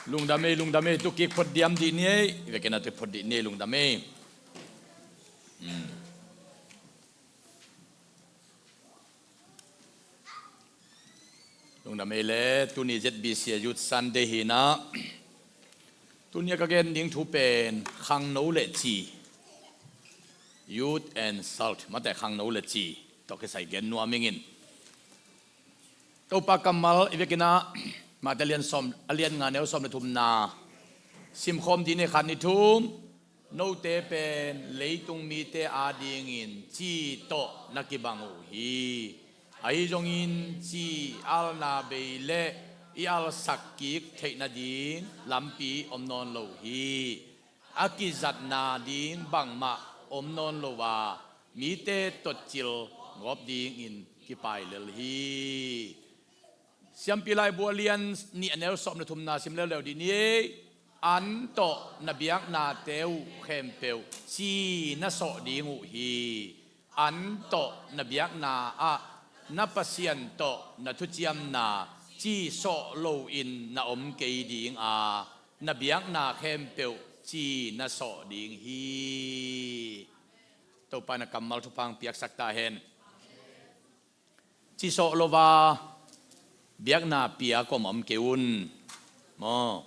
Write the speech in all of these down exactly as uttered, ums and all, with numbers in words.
Lungdam ei, lungdam ei, tu kik phot diam dih ni ei. Vekin a tu phot dih ni ei, lungdam ei. Lungdam ei le, tuni Z B C a Youth Sunday hi na. Tuni a ka gen ding thu pen khangno le ci, youth and salt, mate, khangno le ci tawh kisai gen nuam ing in. Topa kammal i vekin a, Mate a lian sawm, a lian nga neu sawm le thumna simkhawm dih ni, khat, nih, thum. Note pen leitung mite adingin ci tawh na kibang uh hi. Ahi zongin ci alna bei le i alsak kik theih nading lampi om nawn lo hi. A kizatna ding bangmah om nawn lo a, mite totcil gawp dingin kipai lel hi. Siampi Laibu a lian nih a neu sawm le thumna sim leuleu dih ni ei. An tawh na biaknate uh khempeuh ci na sawh ding uh hi. An tawh na biakna ah na Pasian tawh na thuciamna ci sawh loin na om kei ding a, na biakna khempeuh ci na sawh ding hi. Topa in a kammal thupha piaksak ta hen. Ci sawh lo a biakna pia kuamah om kei un. Maw,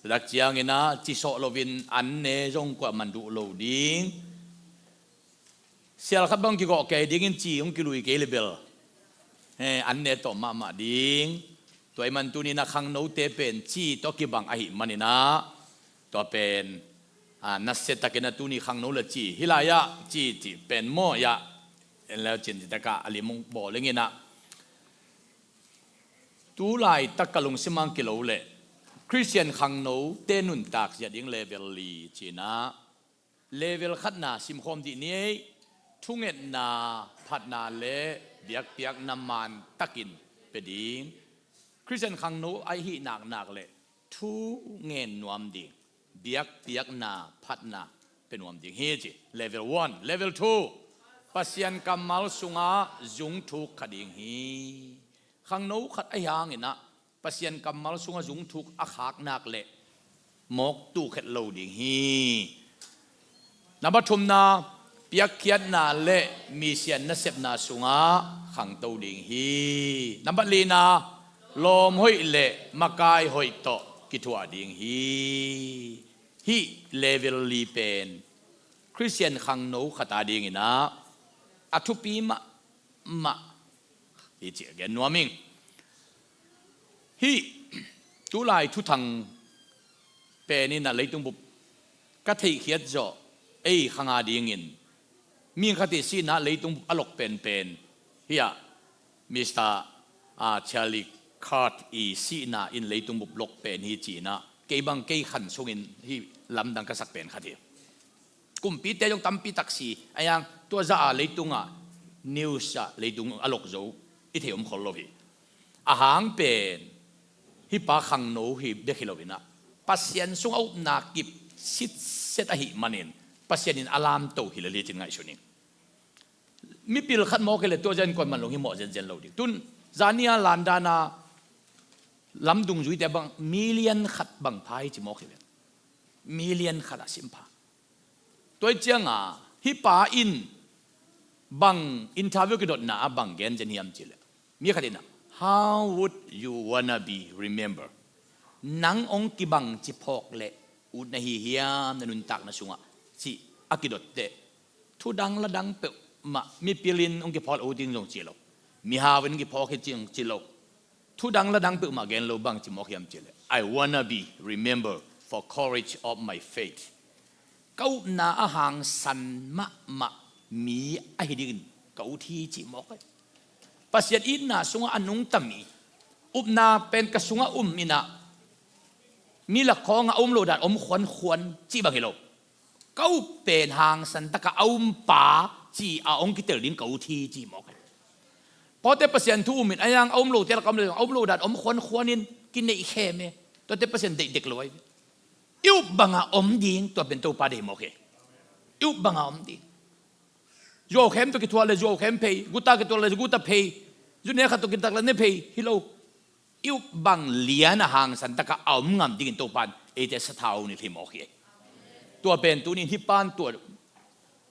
tua dak ciangin a ci sawh loin an ne zong kuamah duh lo ding. Sial khat bang kigawh kei dingin ci hong kilui kei le bel, he, an ne tawh mahmah ding. Tua ahih man tuni in a khangnote pen ci tawh kibang ahih manin a, tua pen, a, nasia takin a tuni khangno le ci hi lai ah, ci cih pen maw, ya, en leu cin ci tak a a lim hong bawl ing in a. Tu laitak ka lungsim ah kilo le Khristian khangnote nuntak zia ding level li ci in a, level khatna simkhawm dih ni ei. Thungetna, phatna le biakpiakna man takin pia ding. Khristian khangno a hih naknak le thu ngen nuam ding, biakpiakna, phatna pia nuam ding hi ci. Level one. Level two, Pasian kammal sungah zungthuk kha ding hi. Khangno khat ahi hangin a, Pasian kammal sungah zungthuk a khaknak le mawk tuh khet lo ding hi. Nambat thumna, piakkhiatna le misian nasepna sungah khangto ding hi. Nambat lina, lawm hoih le makai hoih tawh kithuah ding hi. Hih level li pen Khristian khangno khat a dingin a, a thupi mahmah hi ci a gen nuam ing. Hih tulai thuthang pen in a leitung bup ka theihkhiat zawh ei khang a dingin, mi khat i sihna leitung bup a lok penpen hi a, Mister, a, Charlie Kirk i sihna in leitung bup lok pen hi ci in a, kei bang kei khan sungin hih lamdang ka sak pen khat hi. Kumpite zong tampi tak si a, yang tua zah a leitungah news ah leitung a lok zo i thei om khol lo hi. A hang pen hih pa khangno hi bek hi lo in a, Pasian sung a upna kip sitset ahih manin Pasian in a lamto hi le licin ngaihsun ing. Mipil khat mawk hi le tua zia in kuaman lung hi mawh zenzen lo ding. Tun zani a landan a lamdung zuite bang million khat bang pha hi ci mawk hi le, million khat a sim pha. Tua hi cianga hih pa in bang interview kidotna ah bang gen zen hiam ci le, mi khat in a, "How would you wanna be remembered?" Nang hong kibang ci phawk le ut na hi hiam na nuntakna sungah ci a kidot teh, thudang ladang peuhmah, mipil in hong kiphawl ut in zong ci lo, mihau in hong kiphawk hi ci zong ci lo. Thudang ladang peuhmah gen lo, bang ci mawk hiam ci le, "I wanna be remembered for courage of my faith." Ka upna a hangsan mahmah mi ahi dingin ka ut hi ci mawk hi. Pasian itna sungah a nungta mi, upna pen ka sungah um in a, mi lakhawng a um lo dan om khuankhuan ci bang hi lo. Ka up pen hangsan taka a um pa ci a hong kitel ding ka ut hi ci mawk hi. Pawte Pasian thu um in a, yang a um lote lak a um lo, a um lo dan om khuankhuan in kineih khem e. Tuate Pasian deih dek lo ahi. I up banga om ding, tua pen Topa deih mawk hi. I up banga om ding. Zuau khem tawh kithuah le zuau khem phei, guta kithuah le guta phei, zu ne khat tawh kitak le ne phei hi lo. i up bang lian a hangsan takah a om ngam dingin Topan eite sathau ni himawk hi. Tua pen tunin hih pan tua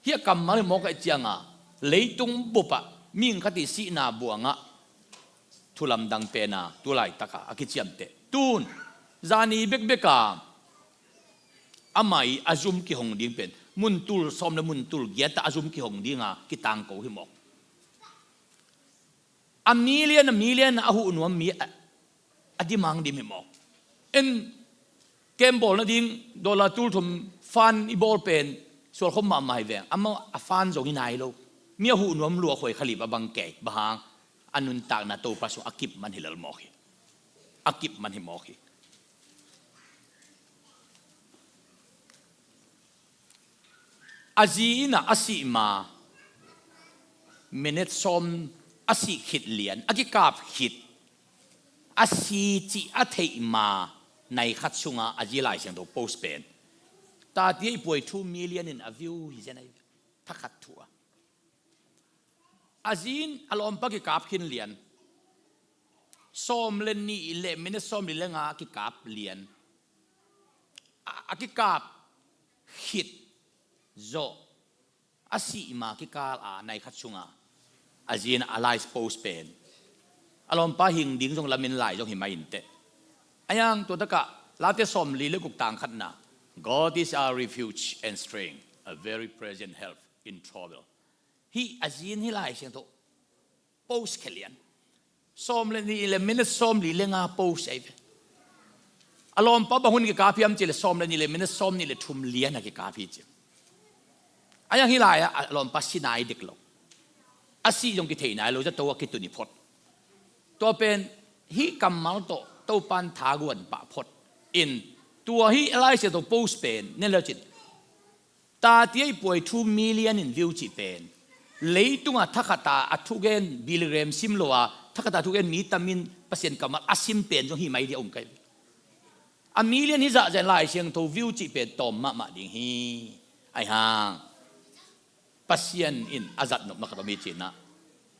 hih a kammal himawk ahih cianga leitung bupah mihing khat i sihna buangah thu lamdang pena tu laitaka a kiciamteh. Tun zani bekbeka amah i a zum kihong ding pen mun tul sawm le mun tul giatah a zum kihong dinga kitangko himawk. A million a million a huh nuam mi a, a dimang dim himawk. En, kem bawl nading dollar tul thum fund i bawl pen sualkhop mahmah hi veng. Amah a fund zong hi nai lo. Mi a huh nuam lua khoi khalip a bang kei bang hang a nuntakna Topa sung a kip man hi lel mawk hi. A kip man hi mawk hi. A zi innah a sih ma minute sawm a sih khit lian a kikap khit a si cih a theih ma nai khat sunga a zi Lai Siangtho post pen. Tatia i puai two million in a view hi zen ai thakhat thu a. A zin a lawmpa kikap khin lian. Sawm le nih le minute sawm li le nga kikap lian. A, a kikap khit zawh a sih ma kikal a nai khat sunga a zin a lai post pen. A lawmpa hing ding zong lamin lai zong hi mai inteh. A yang tua takah Late sawm li le guk tang khatna, "God is our refuge and strength, a very present help in trouble." Hih a zin hi Lai Siangtho post khia lian. Sawm le nih le minute sawm li le nga post ai ve. A lawmpa bang hun kikap hiam cih le sawm le nih le minute sawm nih le thum lian a kikap hi ci. A yang hi lai a, a lawmpa si nai dik lo. A si zong kithei nai lo, zato a kitun i phot. Tua pen hih kammal tawh Topan thaguan pah phot in tua hih Lai Siangtho post pen nen lo cin. Tatia i puai two million in view cih pen leitungah thakhata a thugen Billy Graham sim lo a thakhata a thugen mi tamin Pasian kammal a sim pen zong hi mai dia um kai. A million hi zahzen Lai Siangtho view cih pen tawm mahmah ding hi. Ai hang Pasian in a zat nopna khat om hi cinah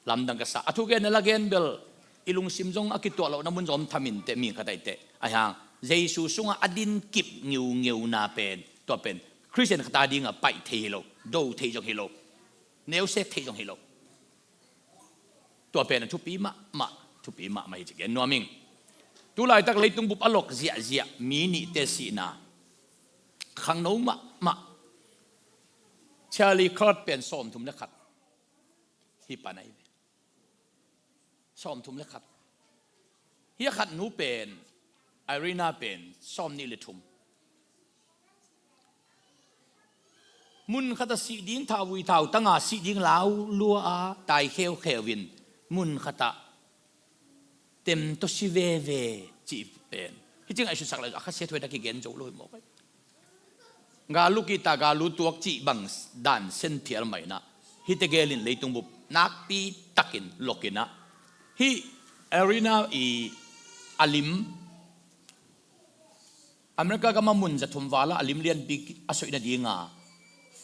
lamdang ka sa. A thugen a la gen bel i lungsim zong a kituah lohna mun zong om thamin teh mi khat aiteh. Ai hang Jesu sungah a din kip ngiungeuna pen tua pen Khristian khata dingah paih thei hi lo, do thei zong hi lo, neusek thei zong hi lo. Tua pen a thupi mahmah, thupi mahmah hi ci gen nuam ing. Tu laitak leitung bup a lok ziahziah mi nihte sihna khangno mahmah. Charlie Kirk pen sawmthum le khat hi pan ahi ve. Sawmthum le khat. Hia khat nu pen Irena pen sawm nih le thum. Mun khata sih ding thau vui thau tanga sih ding lau lua a tai kheukheu in mun khata tem tawh si veve cih pen. Hih cing a i sutsak lai a khasia thuai dak i gen zo lo hi mawk ai. Galu kita galu tuak cih bang dan sen phial mah inah hihte gelin leitung bup nakpi takin lokinah hih Irena i a lim America gama mun zathum vala a lim lianpi a soih nadinga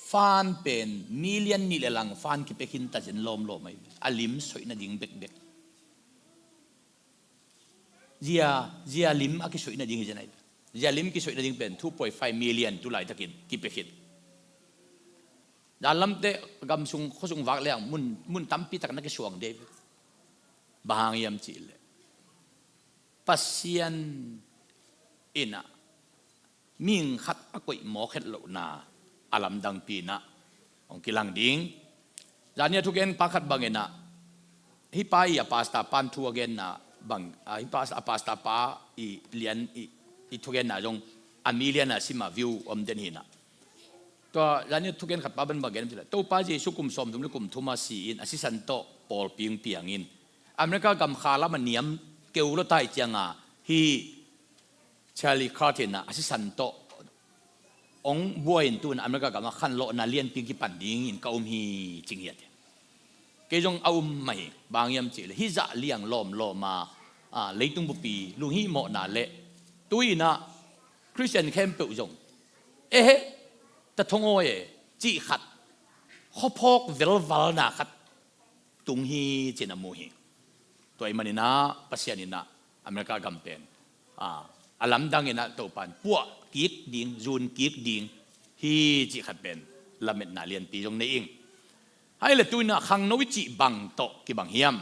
fan pen million nih le lang fan kipia khin ta zen lawmlawm ai. A lim soih nading bekbek. Zia, zia lim a kisoih nading hi zen ai. Zia lim kisoih nading pen two point five million tu laitakin kipia khin. Danlamte gamsung khuasung vak leng mun, mun tampi tak na kisuang dei. Bang hang hiam cih leh Pasian inah mihing khat a koih mawk het lohna a lamdangpi inah hong kilang ding. Zania thugen pa khat bang inah hih pa i a pasta pan thu a genna bang, a, hih pa, a pasta pa i lian i, i thugenna zong a million a sima view om den hinah. Tua zania thugen khat pa ban bang gen cila Topa Jesu kum sawmthum le kum thuma si in a sisan tawh pawlping piangin America gam kha lama niam keu lo tai cianga hi Charlie Kirk inah a sisan tawh ong buai in tun America gama khanlawhna lianpi kipan dingin ka um hi cing hiate. Kei zong a um mah hi bang hiam cih le hih zah liang lawmlawma, a, leitung bupi lunghihmawhna le tu inah Khristian khempeuh zong ehe ta thongawi e cih khat khuaphawk velvalna khat tung hi cin a mu hi. Tua i maninah Pasian inah America gam pen, a, a lamdang inah Topan puah kik ding, zun kik ding hi cih khat pen lametna lianpi zong nei ing. Hai le tu inah khangno i cih bang tawh kibang hiam?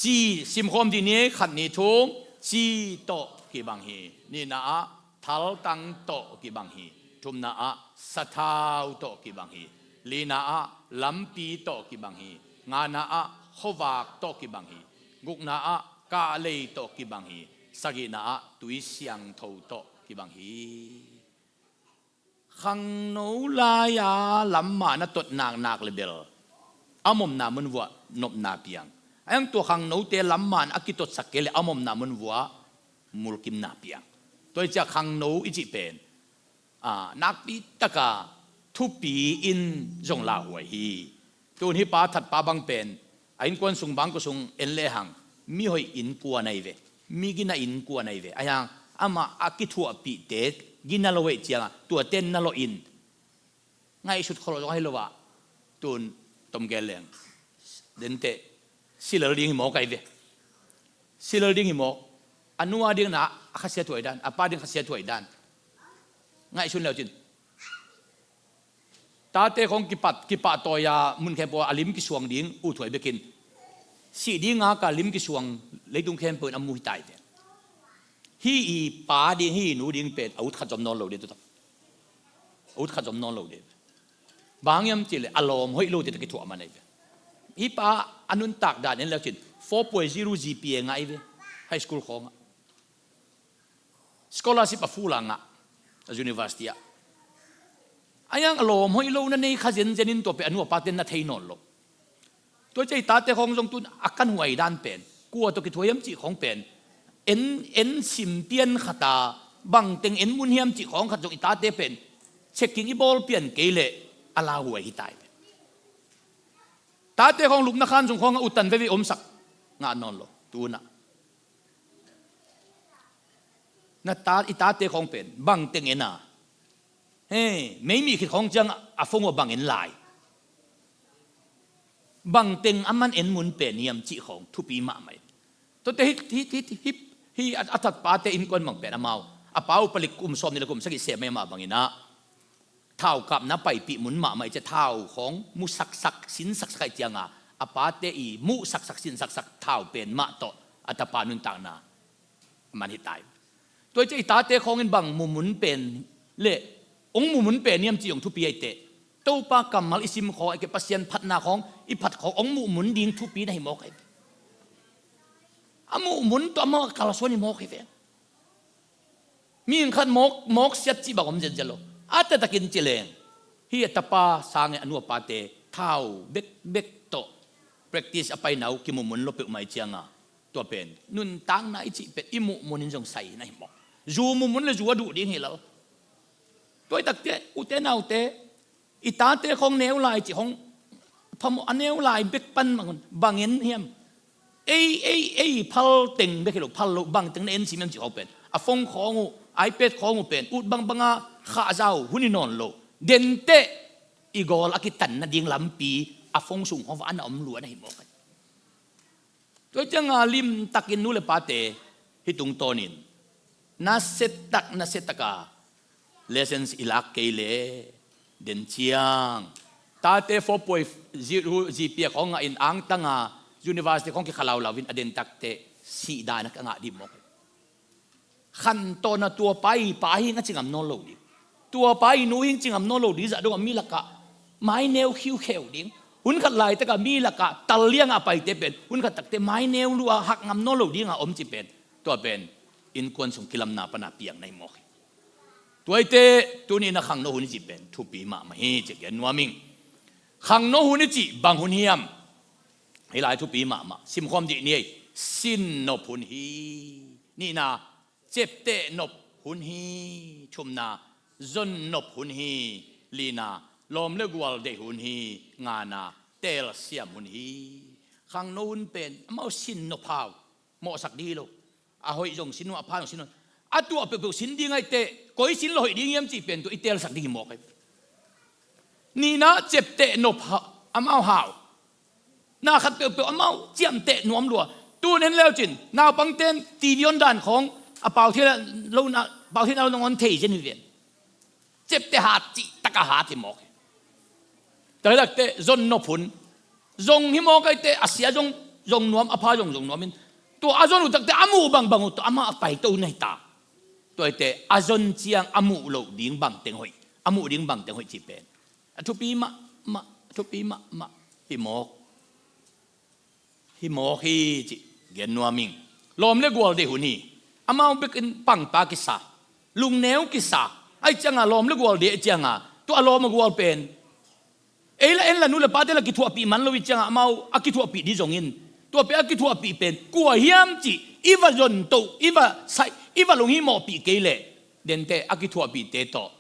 Ci simkhawm dih ni. Khat ni thum, ci tawh kibang hi. Nihna ah thaltang tawh kibang hi. Thumna ah sathau tawh kibang hi. Lina ah lampi tawh kibang hi. Ngana ah khuavak tawh kibang hi. Gukna ah kahlei tawh kibang hi. Sagihna ah tui siangtho tawh kibang hi. Khangno lai-a lamman a tot naknak le bel a omna mun vuah nopna piang. A hiang tua khangnote lamman a kitotsak kei le a omna mun vuah mulkimna piang. Tua hi ciah khangno i cih pen, a, nakpi taka thupi in zong lauhuai hi. Tun hih pa thatpa bang pen a innkuan sung bangkua sung en lehang mi hoih innkuan ahi ve, mi gina innkuan ahi ve. A hiang amah a kithuahpihte gina lo ahih cianga tuate na lawh in ngaihsut khol zong ahi lo ah, tun tomgel leng denteh silal ding hi mawk ahi ve. Silal ding hi mawk. A nu a ding na a khasia thuai dan, a pa ding khasia thuai dan. Ngaihsun leucin tate khawng kipat, kipahtawi-a mun khempeuh a lim kisuang ding uh thuai bekin, sih dinga ka lim kisuang leitung khempeuh in a mu hi tai ve. Hih i pa ding, hih i nu ding pen a ut khat zom nawn lo ding tutak. A ut khat zom nawn lo ding. Bang hiam cihleh a lawm hoih lo ding tak kithuah man ahi ve. Hih pa a nuntak dan en leucin four point zero G P A ngah ahi ve. High school khawngah scholarship a full a ngah a university ah. A hiang a lawm hoih lo na nei kha zenzen in tua pen a nu a pate na thei nawn lo. Tua ciah i tate khawng zong tun a kan huai dan pen kua tawh kithuai hiam cih khawng pen en, en sim pian khata bangteng en mun hiam cih khawng khat zong i tate pen checking i bawl pian kei leh a lauhuai hi tai. Tate khawng lupna khan sung khawngah utan veve omsak ngah nawn lo. Tunah na ta, i tate khawng pen bangteng en a, he, meimih khit khawng ciang a phone uh a bang en lai, bangteng a man en mun pen hiam cih khawng thupi mahmah in. Tuate hih, hih, hih, hih, hih a, a thatpate innkuan bang pen amau a pa uh palik kum sawm ni le kum sagih sem mai amah bangin ah thaukapna paipih mun mahmah i cia thau khawng mu saksak sin saksak aih cianga a pate i muh saksak sin saksak thau pen mah tawh a tapa nuntakna man hi tai. Tua i cia i tate khawngin bang mu mun pen le ong mu mun pen hiam ci ong thupi aih teh Topa kammal i sim khawng aih kei Pasian phatna khawng i phat khawng ong muh mun ding thupi na hi mawk aih. A muh mun tawh amau a kalsuan hi mawk hi ve. Mi khat mawk, mawk siat cih bang om zenzen lo. A taktakin ci leng hih a tapa sangin a nu a pate thau bekbek tawh practice a paina uh kimu mun lo peuhmah i cianga tua pen nuntakna i cih pen i muh munin zong sai na hi mawk. Zu mu mun le zu a duh ding hi lo. Tua i takte ute naute i tate khawng neu lai cih khawng phamawh a neu lai bek pan mangun bang en hiam? Ei, ei, ei phal teng bek hi lo, phal lo bangteng na en sim hiam cih khawng pen a phone khawng uh, iPad khawng uh pen ut bangbanga khahzau hun hi nawn lo. Denteh i gawl a kitan nading lampi a phone sung khawng va a na om lua na hi mawk aih. Tua cianga limtakin nu le pate hih tungtawnin nasia tak nasia taka lessons i lak kei le den ciang tate four point zero G P A khawng ngahin angtanga university khawng kikha laulau in a den takteh sihdan a ka ngah dih mawk. Khantawn a tua pa i pa hi ing a ci ngam nawn lo ding, tua pa i nu hi ing ci ngam nawn lo ding zah dongah mi lakah maineu khiukheu ding. Hun khat laitakah mi lakah tal liangah a paite pen hun khat takte maineu luh a hak ngam nawn lo dinga om ci pen tua pen innkuan sung kilamna pana piang na hi mawk hi. Tua i teh tuni na khangno hun i cih pen thupi mahmah hi ci gen nuam ing. Khangno hun i cih bang hun hiam? Hih lai thupi mahmah simkhawm dih ni ei. Sinnop hun hi. Nihna, ciapteh nop hun hi. Thumna, zon nop hun hi. Lina, lawm le gual deih hun hi. Ngana, telsiam hun hi. Khangno hun pen amau sinnop hau, mawhsak dih hi lo. A hoih zong sin uh a pha zong sin uh a tuah peuhpeuh sin ding aih teh koi sin lo hoih ding hiam cih pen tua i telsak ding hi mawk aih. Nihna, ciapteh nop amau hau. Na khat peuhpeuh amau ciamteh nuam lua. Tun en leu cin naupangten T V on dan khawng a pau thei lo na, pau thei na lo nangawn thei zen hi ven. Ciapteh hat cih taka hat hi mawk hi. Taktakteh zon nop hun zong hi mawk aiteh, a sia zong zong nuam, a pha zong zong nuam in, tua a zon uh takteh a muh bangbang uh tua amah a paito na hi ta. Tua aiteh a zon ciang a muh loh ding bangteng hoih, a muh ding bangteng hoih cih pen a thupi mahmah, a thupi mahmah hi mawk. Hi mawk hi cih gen nuam ing. Lawm le gual deih hun hi. Amau bekin pangpa kisa, lungneu kisa. Aih cianga lawm le gual deih aih cianga tua a lawm a gual pen ei la en la nu le pate la kithuahpih man lo ih cianga amau a kithuahpih dih zongin, tua pen a kithuahpih pen kua hiam cih i va zon toh, i va saih, i va lunghimawhpih kei leh denteh a kithuahpihte tawh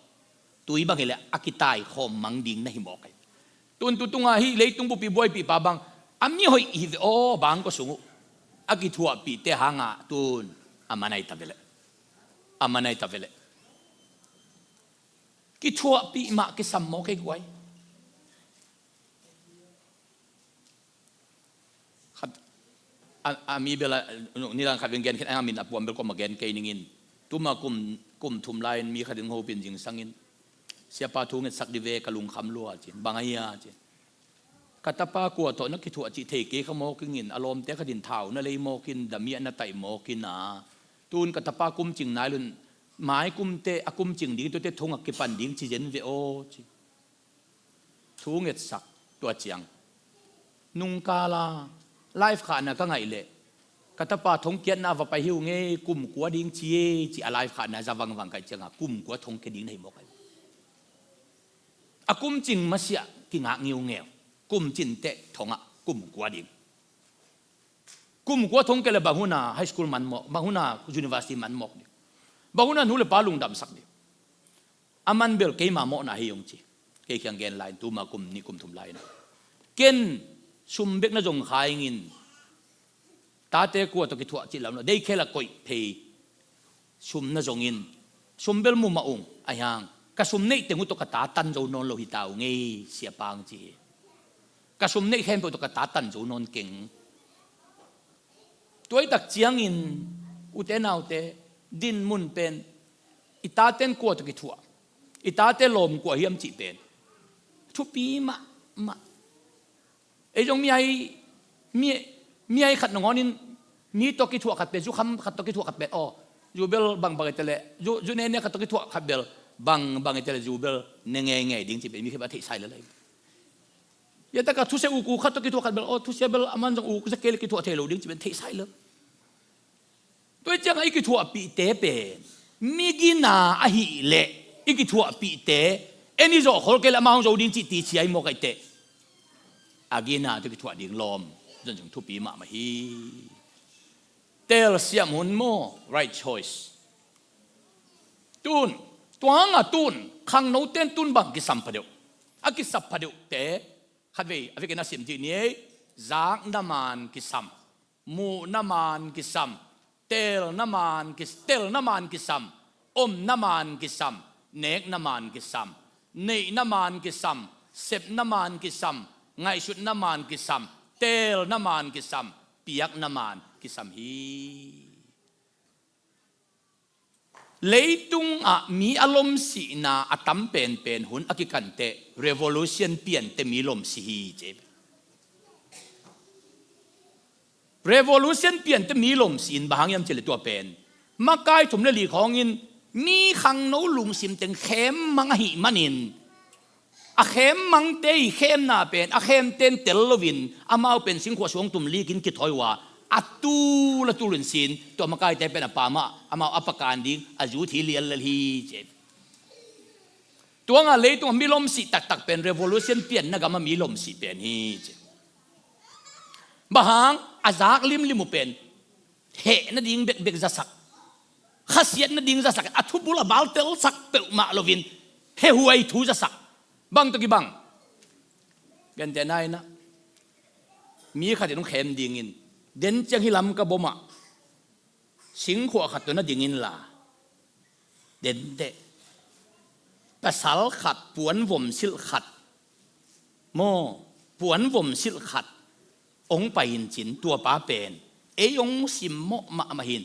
tui bang hileh a kitaikhawm mang ding na hi mawk ahi. Tun tu tunga hih leitung bupi buaipihpa bang a mihoih hi ve aw, bangkua sung uh a kithuahpihte hanga tun a man ahi ta veleh. A man ahi ta veleh. Kithuahpih mah kisam mawk ei guai. Khat a, a mi bel a, nidang khat veng gen khin a min a puam bel kua ma gen kei ningin. Tuma kum, kum thum lai-in mi khat in hopin zingsangin, "Siapa, thu ngetsak dih ve, ka lungkham lua," ci. "Bang a hia?" ci. "Ka tapa kua tawh na kithuah cih thei kei kha mawk ingin, a lawmte khat in thau na lei mawkin, damiah na taih mawkin a, tun ka tapa kumcing nai lun, mai kumte a kumcing ding tuate thong a kipan ding ci zen ve aw," ci. Thu ngetsak tua ciang nungkala life khahna ka ngaih leh ka tapa thongkiatna a va pai hi uh ngei, kum kua ding ci e, ci a life khahna za vangvang kaih cianga kum kua thongkia ding na hi mawk ahi. A kumcing masiah kingak ngiungeu, kumcinteh thongah kum kua ding. Kum kua thongkia le bang huna high school man mawk, bang huna university man mawk ding, bang huna nu le pa lungdamsak ding. A man bel keima mawhna hi ung ci. Kei kiang gen lai-in tuma kum nih kum thum lai-in ken sum bek na zong kha ingin, tate kua tawh kithuah cih lam lo, daycare la koih phei sum na zongin, sum bel mu mah ung, ahi hang ka sum neih teng uh tawh ka ta tan zo nawn lo hi ta uh ngei, siapa, ci hi. Ka sum neih khempeuh tawh ka ta tan zo nawn keng. Tuaitak ciangin ute naute, dinmun pen i taten kua tawh kithuah, i tate lawm kua hiam cih pen thupi mahmah. Ei zong mi ai, mi, mi ai khat nangawnin mi tawh kithuah khat pen, zu kham khat tawh kithuah khat pen, aw, zu bel bangbang ite leh, zu, zu nene khat tawh kithuah khat bel bangbang ite leh, zu bel ne ngeingei ding cih pen mi khempeuh a theihsa hi lel ahi. Yataka thusia uk uk khat tawh kithuah khat bel, aw, thusia bel a man zong uk zia kei leh kithuah thei lo ding cih pen theihsa hi lel. Tua hi ciangah i kithuahpihte pen mi gina ahih leh i kithuahpihte en i zawhkhol kei leh amau hong zo ding cih ticia i mawk aiteh, a gina tawh kithuah ding lawm zong thupi mahmah hi. Telsiam hun maw, right choice. Tun, tua hangah tun khangnoten tun bang kisam phadeuh? A kisap phadeuhte khatvei a vekin a sim dih ni ei. Zakna man kisam, muhna man kisam, telna man kis-, telna man kisam, omna man kisam, nekna man kisam, neihna man kisam, sepna man kisam, ngaihsutna man kisam, telna man kisam, piakna man kisam hi. Leitungah mi a lomsihna a tam penpen hun a kikanteh revolution piante mi lomsi hi, ci. Revolution piante mi lomsi in bang hang hiam cih leh tua pen makai thum le li khawngin mi khangno lungsim teng khemmang ahih manin, a khemmangte i khemna pen a khemten tel loin amau pen singkhuah suang tum likin kithawi uh a, a tul a tul in sin, tua makaite pen a pamah amau a pakan ding a zut hi liallel hi, ci. Tua hangah leitungah mi lomsih taktak pen revolution pianna gamah mi lomsih pen hi, ci. Bang hang? A zak limlim uh pen heh nading bekbek zasak, khasiat nading zasak, a thubul a bal telsak peuhmah loin hehuai thu zasak. Bang tawh kibang? Gentehna in ah, mi khat in hong khem dingin, den ciang hih lam ka bom ah singkhuah khat tawh na ding inla, denteh, pasal khat, puan vom silh khat maw, puan vom silh khat hong pai in cin, tuapa pen ei hong simmawh mahmah hi in,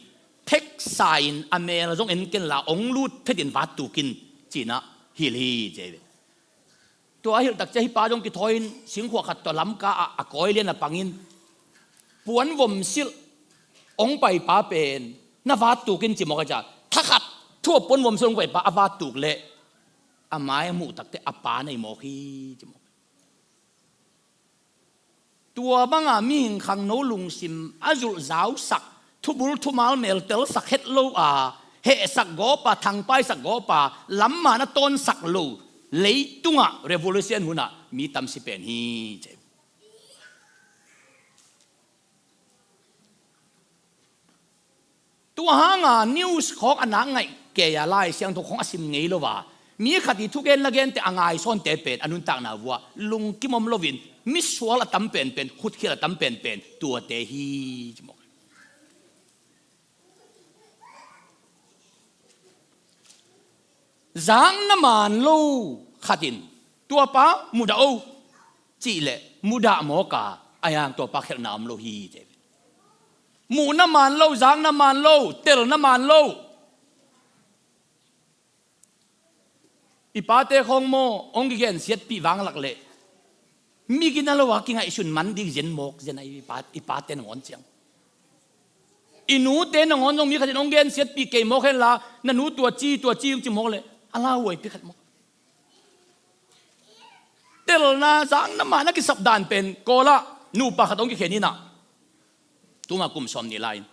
pheksa-in a mel zong en kenla hong lut phetin vattuk in, ci-in ah hilh hi, ci hi ve. Tua a hilh tak ciang hih pa zong kithawi-in singkhuak khat tawh Lamka ah a kawi lian a pangin, puanvom silh hong paipa pen na vattuk in ci mawk a, ci a, thakhat thu a puanvom silh hong paipa a vattuk leh a mai a muh tak teh a pa nei mawk hi, ci mawk. Tua banga mihing khangno lungsim a zulhzausak, thubul thumal meltelsak het lo a, hehsak gawp a, thangpaisak gawp a, lamman a tawnsak lo leitungah revolution hunah mi tam si pen hi, ci. Tua hanga news khawng a nak ngaih kei a, Lai Siangtho khawng a sim ngei lo a, mi khat i thugen lagente a ngaisawnte pen a nuntakna vuah lungkim om loin misual a tam penpen, khutkhial a tam penpen tuate hi, ci mawk. Zak na man lo khat in tua pa mudah o cih leh mudah mawk a, a yang tua pa khelhna om lo hi, ci. Muh na man lo, zak na man lo, tel na man lo. I pate khawng maw, hong kigensiatpih vanglak leh mi gina lo a kingaihsun man ding zen mawk zen a, i pa, i pate nangawn ciang. I nute nangawn zong mi khat in hong gensiatpih kei mawk henla, na nu tua ci, tua ci hong ci mawk leh a lauhuaipi khat mawk. Telna, zakna man a kisap dan pen Kawl ah nupa khat hong kikhen in ah, tuma kum sawm nih lai-in,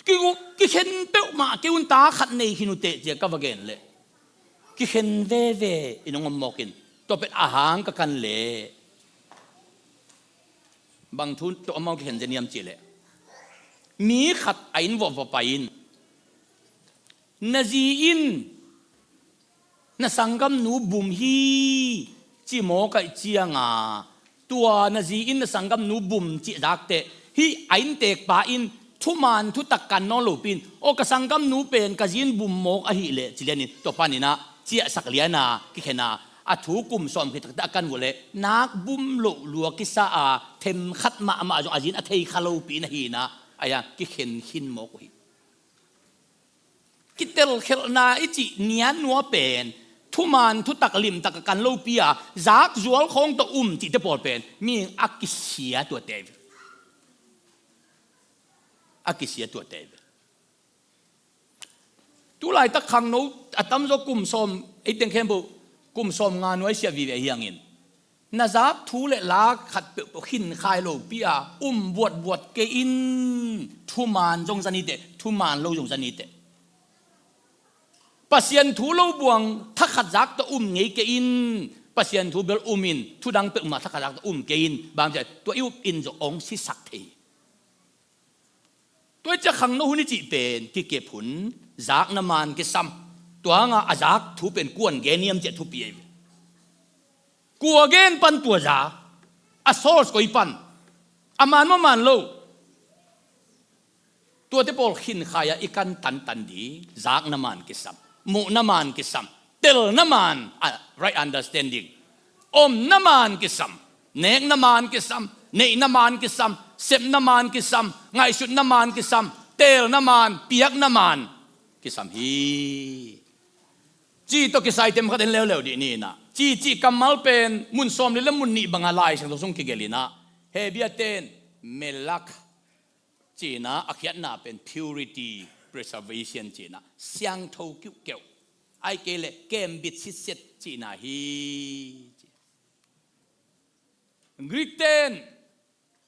ki, kikhen peuhmah kei un, ta khat nei khin uh teh, ci-a ka va gen leh kikhen veve in hong om mawk in, tua pen a hang ka kan leh bang thu tawh amau kikhen zen hiam cih leh, mi khat a inn vuah va pai in, na zi in na sanggamnu bum hi, ci mawk ahih cianga, tua na zi in na sanggamnu bum cih zak teh, hih a inntekpa in thuman thutak kan nawn lopi in, aw, ka sanggamnu pen ka zi in bum mawk ahih leh, ci lianin tua panin ah ciahsak liana kikhen a, a thu kum sawm khit tak teh a kan uh leh nak bum loh lua kisa a, themkhat mahmah zong a zi in a thei kha lopi in ahi in ah, a yang kikhen khin mawk uh hi. Kitelkhelhna i cih nianua pen thuman thutak limtak a kan lopi a, zakzual khawng tawh um cihte pawl pen mihing a kisia tuate hi ve. A kisia tuate hi ve. Tulaitak khangno a tamzaw kum sawm, ei teng khempeuh kum sawm nga nuaisiah vive hi hangin, na zak thu le la khat peuhpeuh khinkhai lopi a um buatbuat kei in. Thuman zong za ni teh, thuman lo zong za ni teh. Pasian thu lo buang thakhat zak tawh um ngei kei in. Pasian thu bel um in, thudang peuhmah thakhat zak tawh um kei in. Bang hang hiam cih leh tua i up in zong hong sisak thei. Tua hi ciah khangno hun i cih pen kikep hun, zakna man kisam. Tua hanga a zak thu pen kua'n gen hiam cih a thupi ahi ve. Kua gen pan tua za, a source koi pan, a man maw man lo. Tuate pawl khinkhai-a i kan tantan ding, zakna man kisam, muhna man kisam, telna man, a, right understanding, omna man kisam, nekna man kisam, neihna man kisam, sepna man kisam, ngaihsutna man kisam, telna man, piakna man kisam hi. Ci tawh kisai tem khat en leuleu dih ni in ah, ci cih kammal pen mun sawmli le mun nih banga Lai Siangtho sung kigelh in ah, Hebru ten melach ci-in ah, a khiatna pen purity, preservation ci-in ah, siangtho kiuhkeuh, ahih kei leh kembit sitset cihna hi. Greek ten,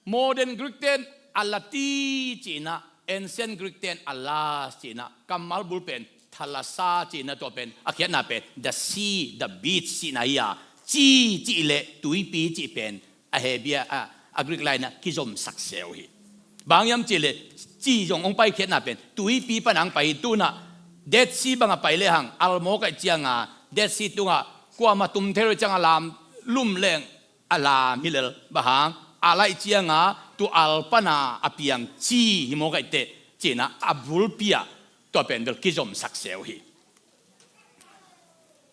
modern Greek ten alati cihna, ancient Greek ten alas cihna, kammal bul pen thalassa cihna, tua pen a khiatna pen the sea, the beach cihna hi a, ci cih leh tuipi cih pen a Hebru a, a Greek lai-in ah kizomsak seu hi. Bang hiam cih leh ci zong hong paikhiatna pen tuipi pan hong pai hi. Tu-in ah Dead Sea bangah pai lehang al mawk ahih cianga Dead Sea tungah kuamah tum thei lo cianga lam lum leng a lam hi lel. Bang hang, al ahih cianga tua al pana a piang ci hi mawk ahih teh, ci-in ah a bulpi ah tua pen bel kizomsak seu hi.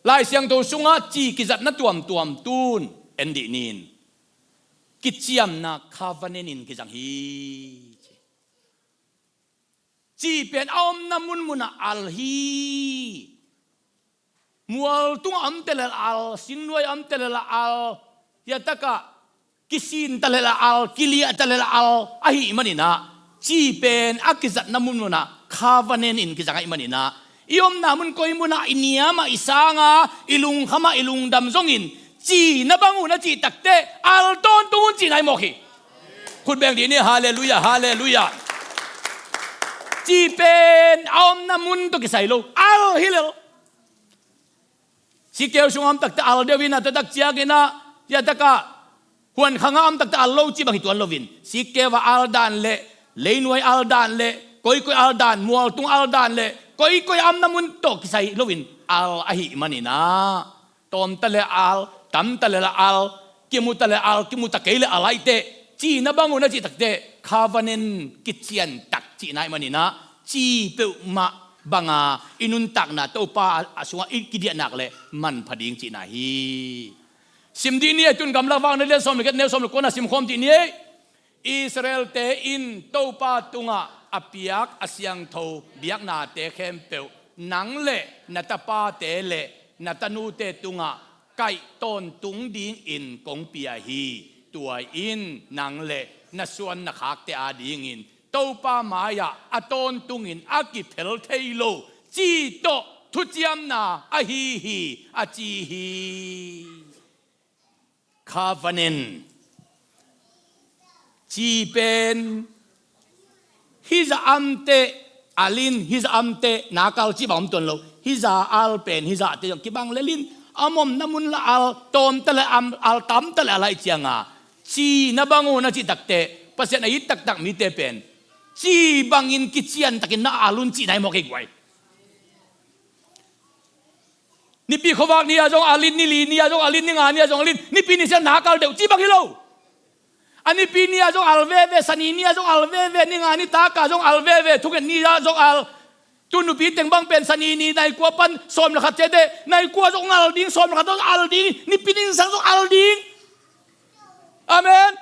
Lai Siangtho sungah ci kizatna tuamtuam tun en dih ni in. kiciamna covenant in kizang hi. Ci pen a omna munmunah al hi. Mual tungah om telel al, singnuai om telel al, hiatakah kisin talel al, kiliah talel al ahih maninah, ci pen a kizatna munmunah covenant in kizang ahih maninah, i omna mun koi munah i niamah i sanga i lungkhamah i lungdam zongin, ci na bang un a cih takteh al tawntung un cihna hi mawk hi. Khut beng dih ni, halleluiah, halleluiah. Ci pen a omna mun tawh kisai lo, al hi lel. Sikkeu sungah om takte al deuh inah, taktak cianginah, hiatakah huankhangah om takte al lo cih bang hi tuan loin, sikkeu ah al dan le, leinuai al dan le, koikoi al dan, mualtung al dan le, koikoi a omna mun tawh kisai loin al ahih maninah, tawmta le al, tamta le al, kimuta le al, kimuta kei le al ahih teh, ci na bang un a cih takteh covenant kiciantak cihna ahih maninah, ci peuhmah banga i nuntakna Topa a sungah i kidiahnak le manpha ding cihna hi. Sim dih ni ei, tun Gamlak Vakna lian sawm le giat, neu sawm le kuana simkhawm dih ni ei. Israel-te in Topa tungah a piak a siangtho biaknate khempeuh nang le na tapate le na tanute tungah kaih tawntung dingin kong pia hi. Tua in nang le na suan na khakte adingin Topa mai-ah a tawntungin a kiphel thei lo ci tawh thuciamna ahi hi, a ci hi. Covenant. Ci pen hizah amteh al in, hizah amteh nak al cih bang om tuan lo. Hizah al pen hizahte zong kibang lel in, a omna mun la al, tawmta le al, tamta le al ahih cianga, ci na bang un a cih takteh, Pasian a it taktak mite pen ci bangin kiciantakin na al un cihna hi mawk hi guai. Nipi khuavak ni-ah zong al in, ni li ni-ah zong al in, ni nga ni-ah zong al in, Nipi ni sia nak al deuh cih bang hi lo. A Nipi ni-ah zong al veve, Sani ni-ah zong al veve, ni nga ni taka zong al veve, thunget ni-ah zong al. Tu nupi teng bang pen Sani ni nai kua pan sawm le khat ciat teh, nai kua zong al ding, sawm le khat zong al ding, Nipi ni sang zong al ding. Amen.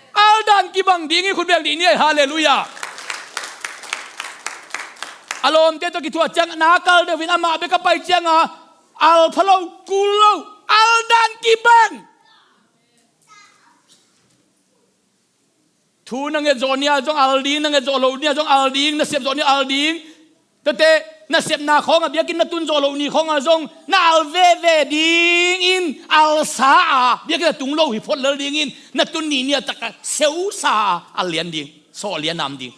Al dan kibang ding hi, khut beng dih ni ei, halleluiah. A lawmte tawh kithuah ciang nak al deuh in amah bek a pai cianga al pha lo, kul lo, al dan kibang. Thu na nget zawh ni-ah zong al ding, na nget zawh loh ni-ah zong al ding, na sep zawh ni al ding. Tuate na sepna khawngah biakinn na tun zawh loh ni khawngah zong na al veve dingin, alsa a biakinn a tung lo hi phot lel dingin, na tun ni ni-ah taka seusa a al lian ding, sawh lian nam ding.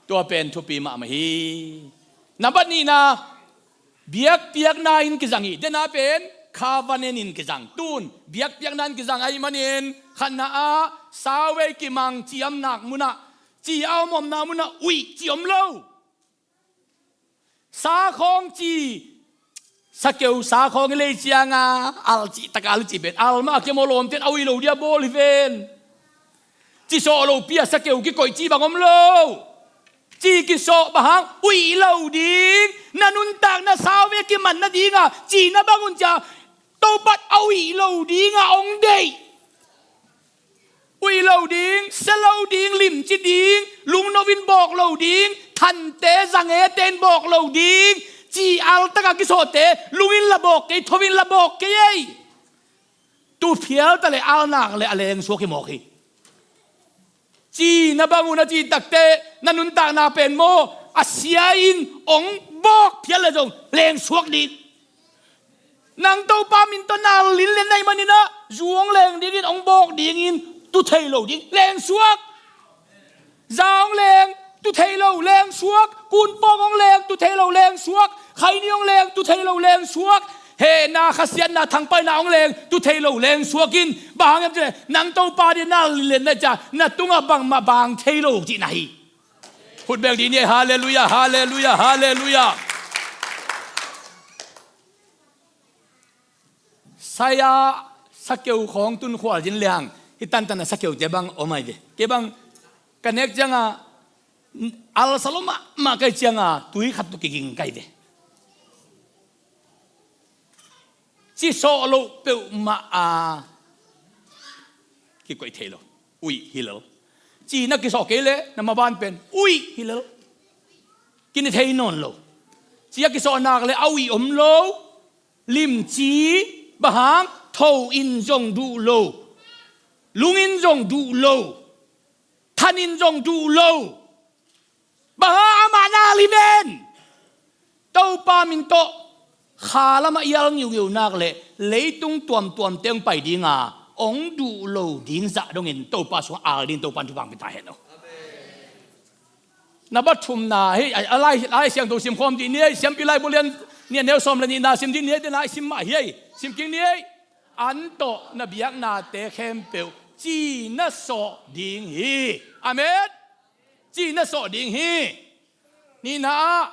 Tua pen thupi mahmah hi. Nambat nihna, biakpiakna in kizang hi. Dena pen covenant in kizang. Tun biakpiakna in kizang ahih manin, khatna ah, sawtvei kimang ciamnak munah, ci a om omna munah uih ci om lo. Sa khawng ci, sakeu sa khawng i lei cianga al cih taka al cih pen al mah a, kei maw, lawmte in a uih lo dia bawl hi ven. Ci sawh lopi-a sakeu kikoih cih bang om lo. Ci kisawh bang hang, uih lo ding, na nuntakna sawtvei a kiman nadinga ci na bang un cia, Topa a uih lo dinga hong deih. Uih lo ding, sia lo ding, limci ding, lungno in bawk lo ding, thante zangete in bawk lo ding, ci al taka kisawhte lung in la bawk kei, tho in la bawk kei ei. Tu phial ta le al nak le a lengsuak hi mawk hi. Ci na bang un a cih takteh, na nuntakna pen maw, a sia in hong bawk phial le zong lengsuak ding. Nang Topa min tawh na al in len ahih maninah, zu hong leng dingin, hong bawk dingin, tu thei lo ding, lengsuak. Za hong leng, tu thei lo, lengsuak. Kunpawng hong leng, tu thei lo, lengsuak. Khaini hong leng, tu thei lo, lengsuak. Hehna, khasiatna, thangpaihna hong leng, tu thei lo, lengsuak in. Bang hang hiam cih leh, nang Topa ding na al in len na cia, na tungah bangmah bang thei lo cihna hi. Khut beng dih ni ei, halleluiah, halleluiah, halleluiah. Sai-a sakeu khawng tun khual zin liang, hih tantan a sakeute bang om ai ve. Kei bang ka nek cianga, al sa lo mahmah ka hih cianga, tui khat tawh kiging ka hi ve. Ci sawh loh peuhmah a kikoih thei lo. Uih hi lel. Ci na kisawh kei leh na maban pen uih hi lel. Kine thei nawn lo. Ci a kisawh nak leh a uih om lo. Limci, bang hang, tho in zong duh lo. Lung in zong duh lo. Than in zong duh lo. Bang hang, amah na liven. Topa min tawh kha lamah i al ngiungeu nak leh leitung tuamtuamte hong pai dinga hong duh lo ding zah dongin Topa sungah al ding Topa in thupha hong pia ta hen aw. Na va thumna hi, a, a lai, a Lai Siangtho simkhawm dih ni ei, Siampi Laibu lian nih a neu sawm le nihna sim dih ni ei, tena i sim mah hi ei, sim kik ni ei. An tawh na biaknate khempeuh ci na sawh ding hi. Amen. Ci na sawh ding hi. Nihna ah,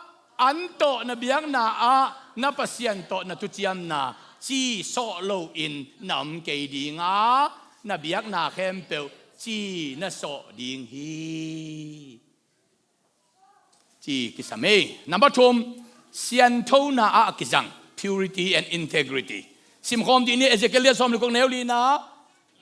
an tawh na biakna ah na Pasian tawh na thuciamna ci sawh loin na om kei dinga, na biakna khempeuh ci na sawh ding hi. Ci kisam ei. Number thum, sianthona ah a kizang, purity and integrity. Simkhawm dih ni, Ezekiel lian sawm le guk neu lina.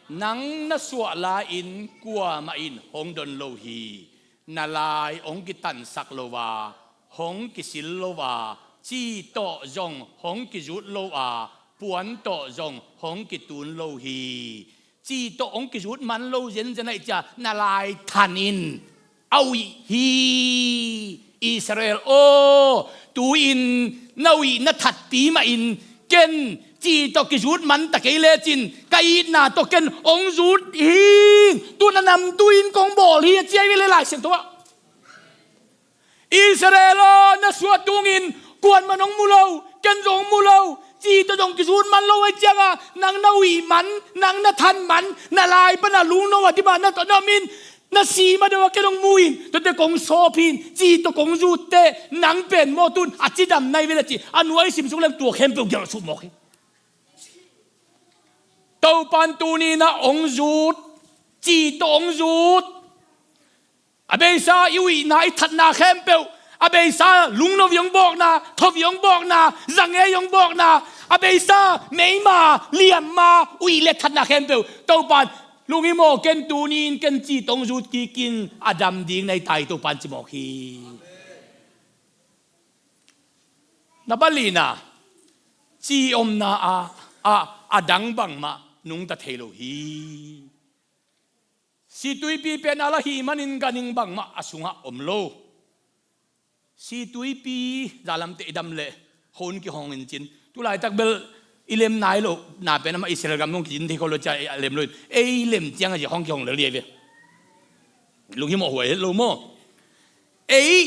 Nang na suah lai-in kuamah in hong don lo hi. Na lai hong kitansak lo a, hong kisil lo a, ci tawh zong hong kizut lo a, puan tawh zong hong kitun lo hi. Ci tawh hong kizut man lo zenzen ahih ciang na lai than in a uih hi. Israel aw, tu-in na uih na thatpi mahin ken ci tawh kizut man ta kei lecin ka itna tawh ken hong zut hi. Tu-in a namtui in kong bawl hi a ci ahi ve le Lai Siangtho ah. Israel aw, na suah tungin kuaman hong mu lo, ken zong hong mu lo, ci tawh zong kizut man lo ahih cianga nang na uih man, nang na than man, na lai pana lungno a dima na tawh na om in, na si ma deuh a ken hong mu in, tuate kong sawp hi in, ci tawh kong zut teh nang pen maw tu-in a cidam na hi ve le ci. A nuai sim suk leng tua khempeuh gelh suk mawk hi. Topa in tuni-in ah hong zut, ci tawh hong zut. A beisa i uihna, i thatna khempeuh, a beisa lungno i hong bawkna, tho i hong bawkna, zangei i hong bawkna, a beisa meima, liamma, uih le thatna khempeuh Topa in lunghimawh ken, tuni-in ken ci tawh hong zut kik in, a dam ding na hi ta hi, Topa in ci mawk hi. Na balina, ci omna ah, ah, a dang bangmah nungta thei lo hi. Situipi pen a la hih manin ganhing bangmah a sungah om lo. Situipi zalamte i dam leh hong kihong in cin. Tulaitak bel i lem nai lo, na pen amah Israel gam hong kizin thei kho lo cia a lem lo in. Ei lem ciang a zia hong kihong lel hi ve. Lunghimawh huai het lo maw? Ei,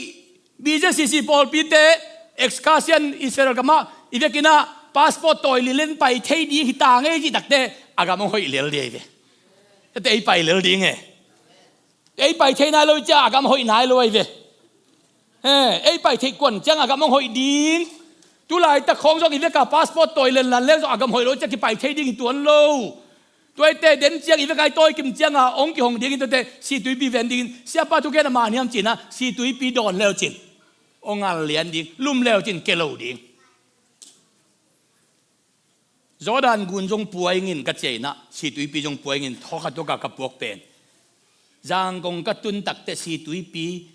B J C C pawlpite, excursion Israel gamah i vekin ah passport tawi lilin pai thei ding hi ta ngei cih takte, a gam hong hoih lel ding hi ve. Tate ei pai lel ding e. Ei pai thei nai lo i cia a gam hoih nai lo ahi ve. He, ei pai theih kuan ciang a gam hong hoih ding. Tulaitak khawng zong i veka passport tawi lenlan leng zong a gam hoih lo cia kipai thei ding hi tuan lo. Tuaite den ciang i veka i tawi kim cianga hong kihong dingin tuate Situipi ven dingin, siapa thugen a man hiam cinah Situipi dawn leucin hong ngal lian ding, lum leucin ke lo ding. Jordan gun zong puaingin ka ciainah, Situipi zong puaingin thawkhat tuaka ka puak pen, Zangkong ka tun takte Situipi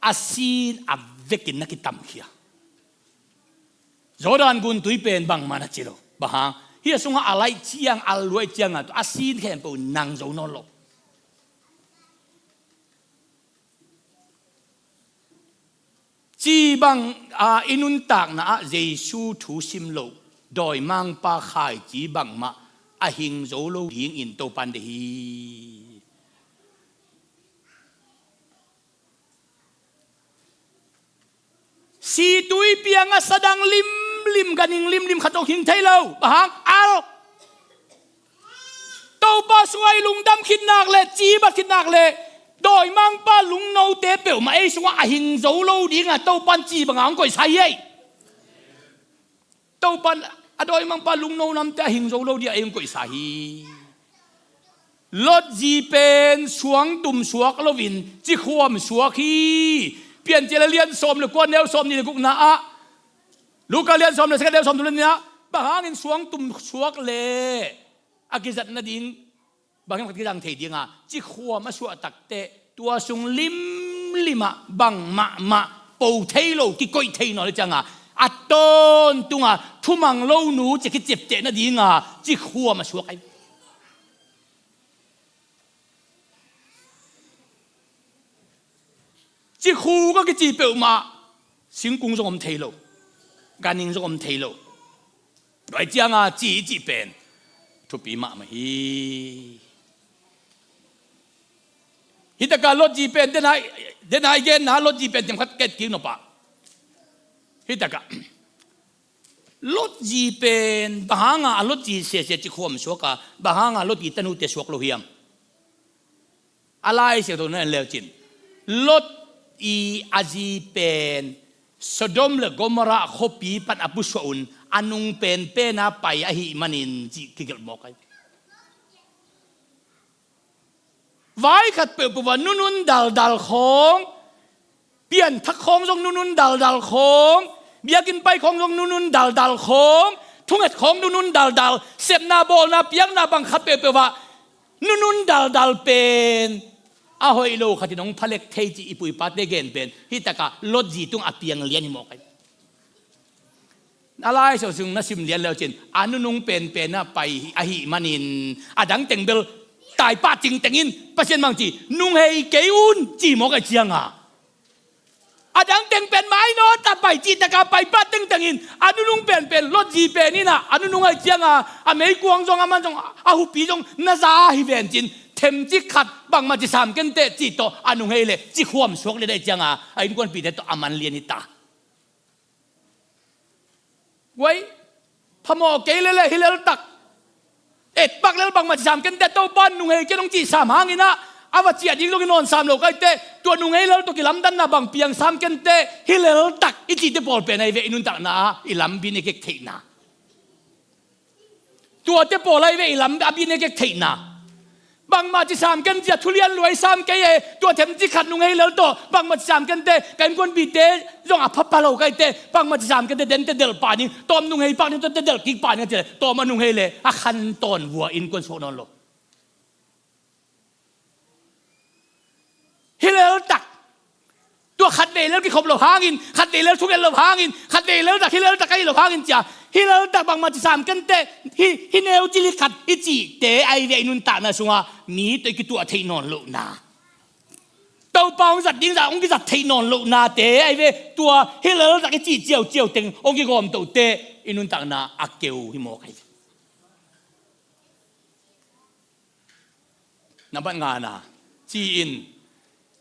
a sin a vekin na kitamkhia. Jordan gun tui pen bangmah na ci lo. Bang hang? Hih a sungah a laih ciang, a luai ciangah a sin khempeuh nang zo nawn lo. Ci bang a i nuntakna ah Jesu thu sim lo, dawimangpa khaici bangmah a hing zo lo dingin Topa in deih hi. Situipi a ngasa dang limlim, ganhing limlim khat zong hing thei lo. Bang hang? Al. Topa sungah i lungdam khit nak leh, cibat khit nak leh, dawimangpa lungnote peuhmah ei sungah a hing zo lo dingah Topa in ci bangah hong koihsa hi ei. Topa in a dawimangpa lungno namte a hing zo lo dingah ei hong koihsa hi. Lot zi pen suangtum suak loin cikhuam suak hi. Piancil a lian sawm le kua, neu sawm nih le gukna ah, Luka lian sawm le sagih, neu sawm thum le nihna ah, bang hangin suangtum suak le a kizat nading Bang hiam khat kizang thei dinga, cikhuam a suah takteh tua sung limlimah bang mahmah po thei lo, kikoih thei nawn le cianga, a tawntunga thumang lo nu cia kiciapteh nadinga cikhuam a suak ai. Cikhu ka kici peuhmah singkung zong om thei lo, ganhing zong om thei lo. Tua cianga ci i cih pen thupi mahmah hi. Hitaka Lot zi pen, den ai, den ai genna Lot zi pen themkhat ket kik nopah. Hitaka Lot zi pen bang hanga a Lot zi sese cikhuam suaka, bang hanga Lot i tanute suak lo hiam? A Lai Siangtho na en leucin, Lot i a zi pen Sodom le Gomorrah khuapi pan a pusuah un a nung penpena pai ahih manin cih kigelh mawk ai. Vai khat peuhpeuh ah nunun daldal khawng, pianthak khawng zong nunun daldal khawng, biakinn pai khawng zong nunun daldal khawng, thunget khawng nunun daldal, sepna bawlna piakna bang khat peuhpeuh ah nunun daldal pen a hoih lo khatin hong phalek thei cih i puipate gen pen hitaka Lot zi tung a piang lian hi mawk ai. A Lai Siangtho sung na sim lian leucin a nunung penpena pai ahih manin a dang teng bel taipah cingtengin Pasian bang ci, nunghei kei un ci mawk ai cianga, a dang teng pen mainawt a pai cihtaka paipah tengtengin a nunung penpen Lot zi pen inah a nunung ai cianga a meikuang zong a man zong a hupi zong na za hi vencin themcik khat bangmah ci sam kenteh cih tawh a nunghei le cikhuam suak lian ai cianga a innkuanpihte tawh a man lian hi ta. Guai, phamawh kei lele hi leltak, etpak lel bangmah ci sam kenteh Topa nunghei kei nong cih sam hanginah a va ciah ding zong i nawn sam lo kaiteh tua nunghei lel tawh kilamdanna bang piang sam kenteh hi leltak i cihte pawl pen ai ve i nuntakna ah i lam bin i kek theihna. Tuate pawl ai ve i lam a bin i kek theihna. Bangmah ci sam ken cia thulian luai sam kei e, tua themcik khat nunghei lel tawh bangmah ci sam kenteh ka innkuanpihte zong a phapha lo kaiteh bangmah ci sam kenteh dente delh pah ding, tawm nunghei pah ding, tuate delh kik pah ding a ci le tawm a nunghei le a khantawn vua innkuan suak nawn lo. Hi leltak. Tua khatvei lel kikhop lo hangin, khatvei lel thunget lo hangin, khatvei lel tak hi leltak ahi lo hangin cia hi leltak bangmah ci sam kenteh hi, hi neu cili khat i cihte ai ve i nuntakna sungah mi tawh i kituah theih nawn lohna. Topa hong zat ding zah hong kizat theih nawn lohnate ai ve tua hi leltak i cih ciauciau teng hong kigawm tohteh i nuntakna a keu hi mawk ai. Nambat ngana, ci-in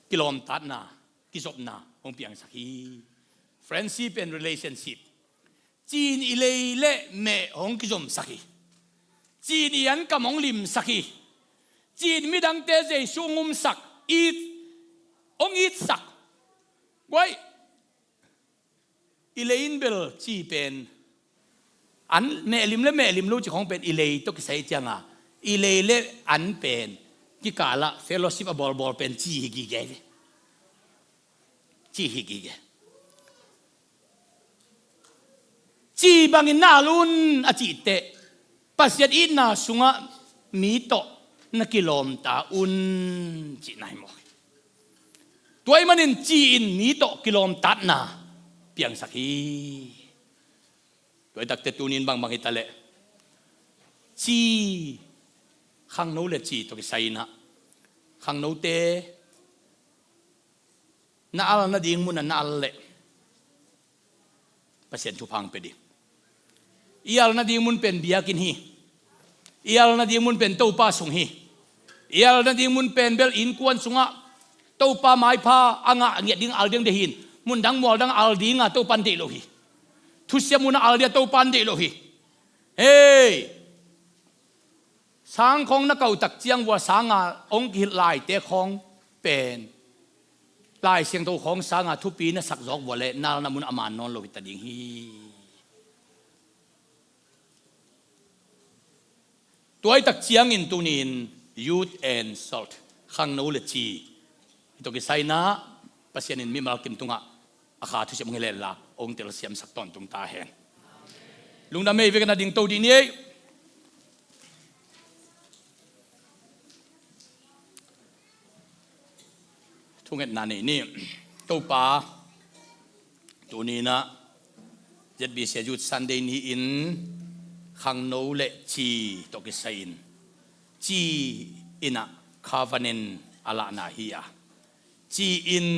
kilawmtatna, kizopna hong piangsak hi. Friendship and relationship. Ci-in i lei le meh hong kizomsak hi. Ci-in i ankam hong limsak hi. Ci-in midangte Jesu hong umsak, it, hong itsak. Guai, i lei in bel ci pen an mehlim le mehlim lo ci khawng pen i lei tawh kisai cianga i lei le an pen kikalah fellowship a bawlbawl pen ci hi gige ve. Ci hi gige. Ci bangin na al un a cihteh Pasian itna sungah mi tawh na kilawmta un cihna hi maw? Tua ahih manin ci-in mi tawh kilawmtatna piangsak hi. Tua hi takteh tunin bangbang hi taleh ci, khangno le ci tawh kisai inah khangnote na al nading munah na al leh Pasian thupha hong pia ding. I al nading mun pen biakinn hi. I al nading mun pen Topa sung hi. I al nading mun pen bel innkuan sungah Topa maipha a ngah ngiat ding al ding deih hi-in mundang mualdang al dinga Topa in deih lo hi. Thusia munah al dinga Topa in deih lo hi. Hei, sang khawng na kautak ciang vua sanga hong kihilh laite khawng pen Lai Siangtho khawng sanga thupi na sak zawk vua le nalna mun a man nawn lo hita ding hi. Tua hi tak ciangin tunin youth and salt, khangno le ci, hi tawh kisai inah Pasian in mimal kim tungah a kha thusiam hong hi lel la hong telsiamsak tawntung ta hen. Lungdam ei, vek na ding to dih ni ei. Thungetna nei ni. Topa, tuni-in ah Z B C Youth Sunday ni-in khangno le ci tawh kisai-in, ci in ah covenant a lahna hi a, ci in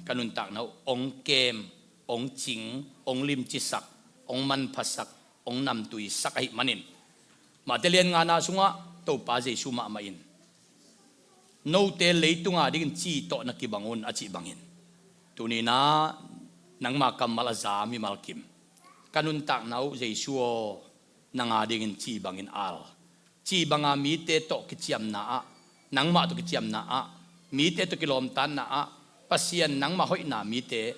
ka nuntakna uh hong kem, hong cing, hong limcisak, hong manphasak, hong namtuisak ahih manin, Mate lian ngana sungah Topa Jesu mahmah in, "Note leitung a dingin ci tawh na kibang un," a cih bangin, tuni-in ah nangma kammal a za mimal kim, ka nuntakna uh Jesu aw, nang a dingin ci bangin al. Ci banga mite tawh kiciamna ah, nangmah tawh kiciamna ah, mite tawh kilawmtatna ah, Pasian nangmah hoihna mite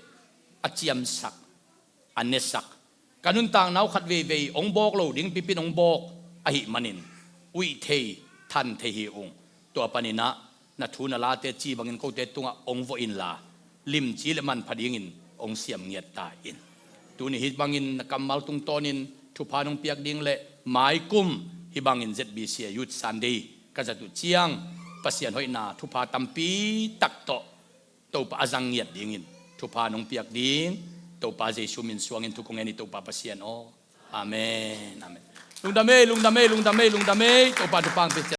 a ciamsak, a nesak, ka nuntakna uh khat veivei hong bawk lo ding pipin hong bawk ahih manin, uih thei, than thei hi ung. Tua panin ah na thu na late ci bangin kote tungah hong vawh inla, limci le manpha dingin hong siam ngiat ta in. Tuni hih bangin na kammal tungtawnin thupha nong piak ding le maikum hih bangin Z B C Youth Sunday ka zat uh ciang, Pasian hoihna thupha tampi tak tawh Topa a zang ngiat dingin thupha nong piak ding, Topa Jesu min suangin thu kong ngen hi, Topa Pasian aw. Amen, amen. Lungdam ei, lungdam ei, lungdam ei, lungdam ei. Topa thupha hong pia